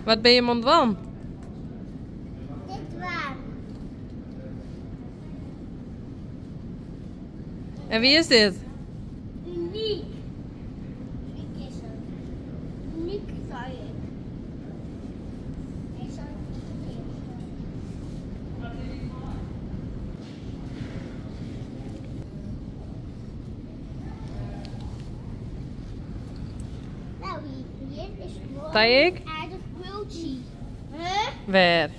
Wat bin jim oan it dwaan? Dit dwaan. En wie is dit? Uniek. Uniek is het. Uniek zei ik. Ik zei het verkeerd. Nou, hier is mooi. Tijik? Aardig bultje. Huh? Wêr?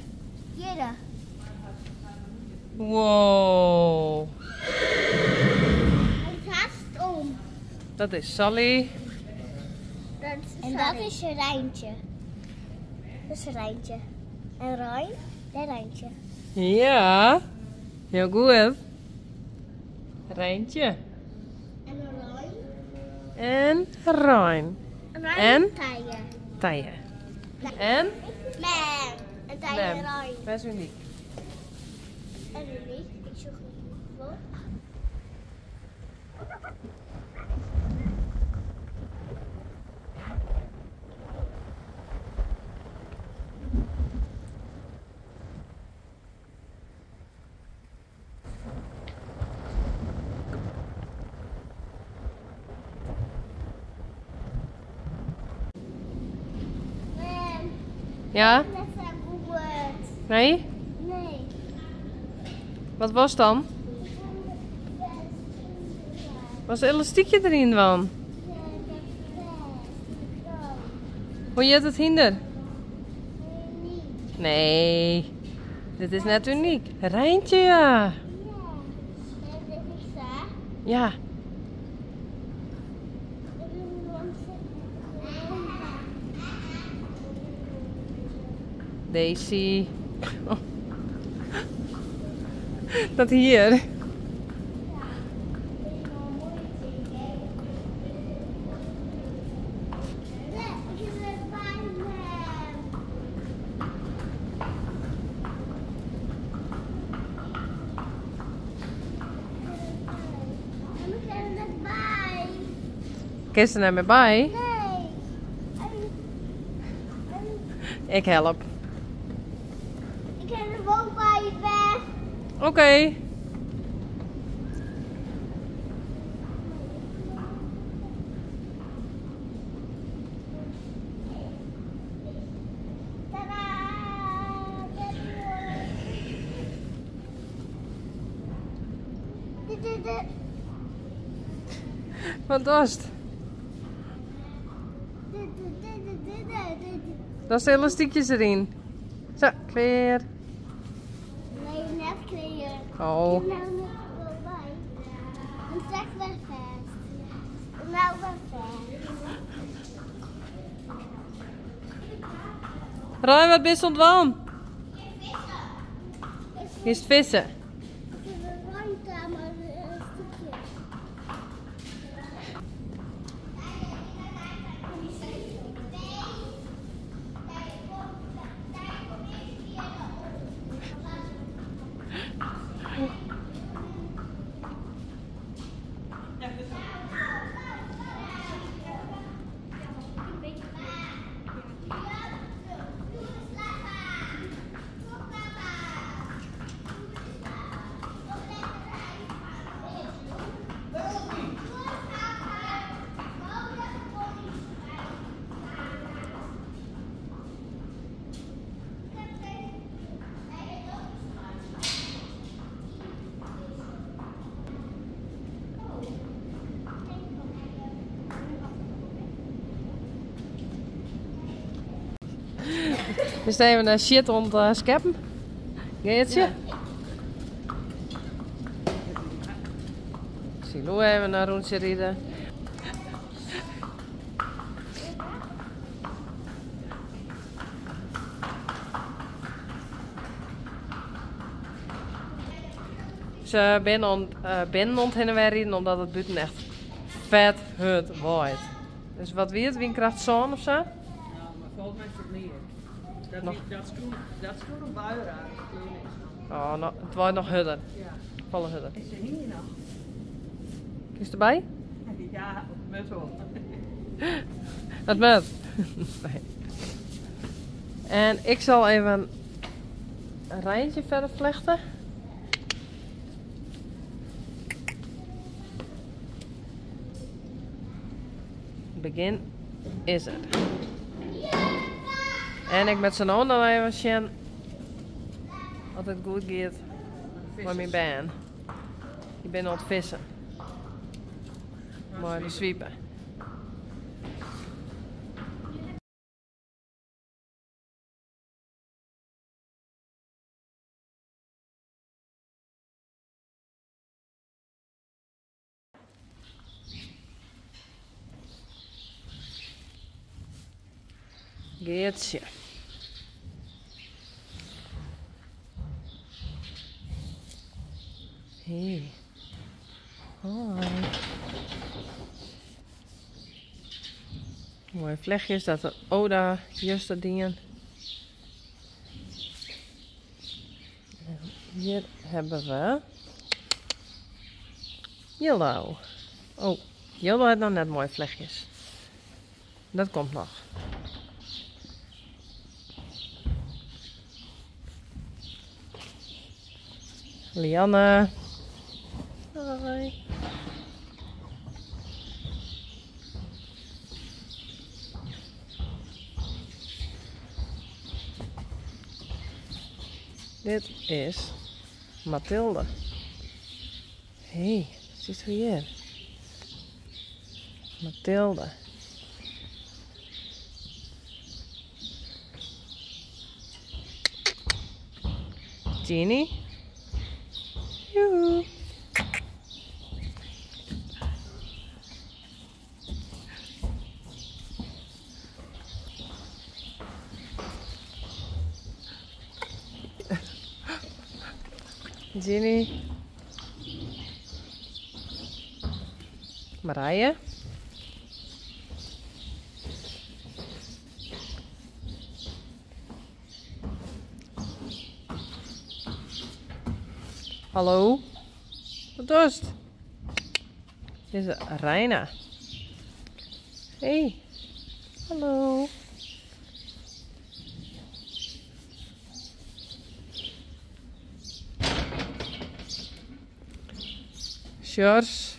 Hier. Wow. Het haast om. Dat is Sally. Dat is en dat is Rijntje. Dat is Rijntje. En Rijn, en Rijntje. Ja, heel goed. Rijntje. En Rijn. En Rijn. En Rijn En? Tije. Tije. En? Mem. En Tije Mem. en Rijn. Best uniek. En Uniek. Ik zoek een voor. Mem. Ja? Dat is goed. Nee? Nee. Wat was dan? Was het elastiekje erin dan? Hoe je het hinder? Nee, dit is net uniek. Rijntje, ja. Ja. Daisy. Oh. Dat hier. Kun je er nou mee bij? Nee. Ik help. Ik heb er ook bij weg. Oké. Okay. Tadaa! Dit, dit, dit. Wat was het? Dit, dit, dit, dit, dit, dit, dit. Dat zijn elastiekjes erin. Zo, kleer. Nee, net kleren. Oh. Ik heb nou net wel bij. En zeg wel vast. Nou wel vast. Rijn, wat ben je aan het doen? Is het vissen? Ik heb een ruimte, maar een stukje. We zijn even naar shit om te scheppen. Geertje. Ja. Silo even naar rondje rijden. Ze binnen ont heen en weer rijden omdat het buiten echt vet hard waait. Dus wat wie het? Windkracht zo'n of zo? Ja, maar volgens mij is het meer. Dat, Nog. dat is toen, dat is toen een bui raar. Oh, nou, het waait nog harder. Ja. Volle harder. Is er hier nog? Is het erbij? Ja, op het wel. Dat met. Nee. En ik zal even een rijntje verder vlechten. Begin is het. En ik met z'n allen nog even zien dat het goed gaat met mijn baan. Ik ben aan het vissen. Maar de zwiepen. Geertje. Hey. Hoi. Mooie vlechtjes, dat de Oda juist dingen. En hier hebben we Yellow. Oh, Yellow heeft nog net mooie vlechtjes. Dat komt nog. Lianne. Hoi. Dit is Mathilde. Hé, hey, zit hier. Mathilde. Jeannie. Joehoe. Ginny. Marije. Hallo. Wat is het? Dit is Reina. Hey. Hallo. Sjors.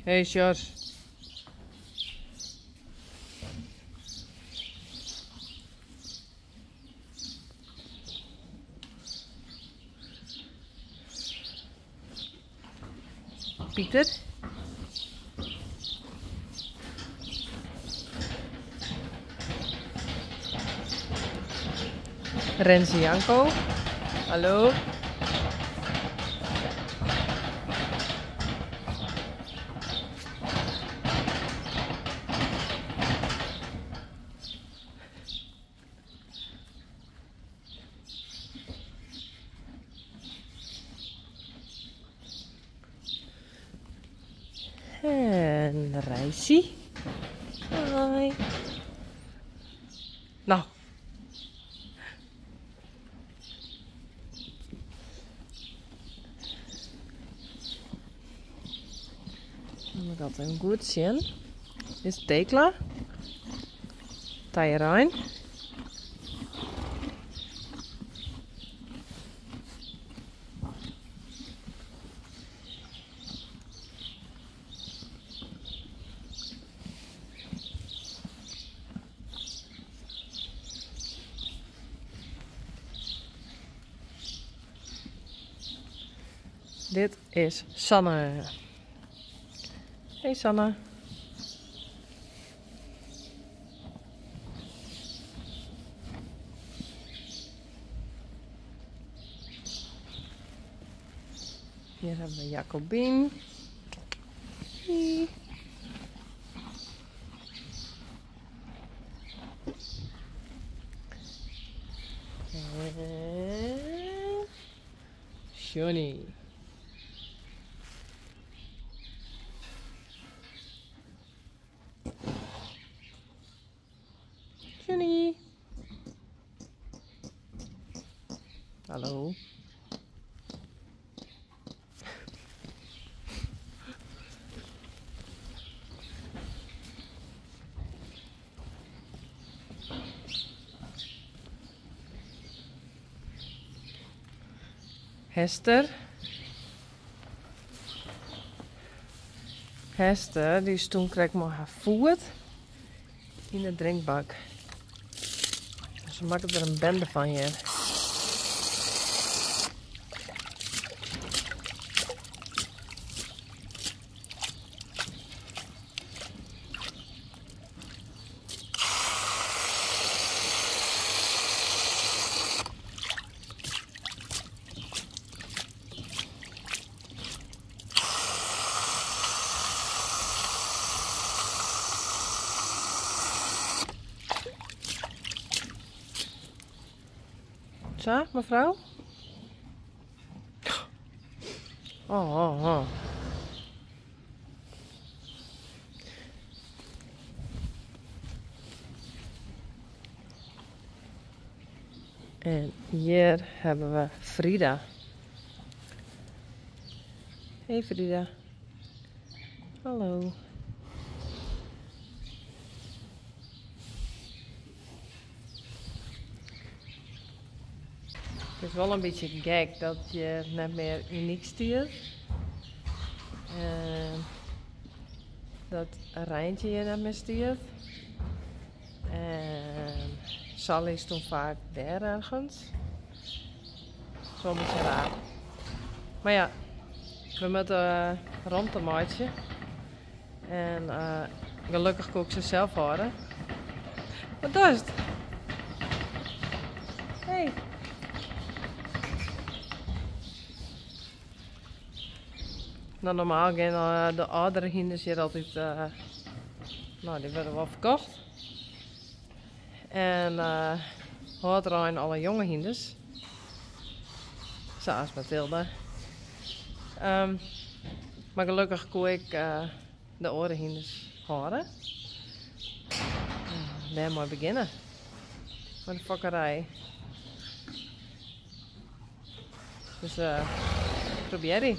Hey Sjors. Pieter. Renzi Janko. Hallo. En Reisje. Hoi. Nou. Dan moet ik altijd even goed zien. Dit is Tekla. Tijrijn. Dit is Sanne. Hey Sanne. Hier hebben we Jacobien. Hey. En Johnny. Johnny. Hallo. Hester. Hester, dy stûn krekt mei har foet yn de drinkbak. Se makket der in bende fan hjir. Sa, mefrou? Oh, oh, oh. En hier hebben we Frida. Hey Frida. Hallo. Het is wel een beetje gek dat je net meer uniek stiert. En dat Rijntje je net meer stiert. En Sally stond vaak daar ergens. Zo een beetje raar. Maar ja, we moeten rond de maatje. En gelukkig kon ik ze zelf horen. Wat is het? Hey. Nou, normaal gaan de oudere hinders hier altijd, nou, die worden wel verkocht. En houdt er alle jonge hinders. Zoals Mathilde. Maar gelukkig kon ik de oren hinders houden. Daar maar beginnen. Met de fokkerij. Dus probeer die.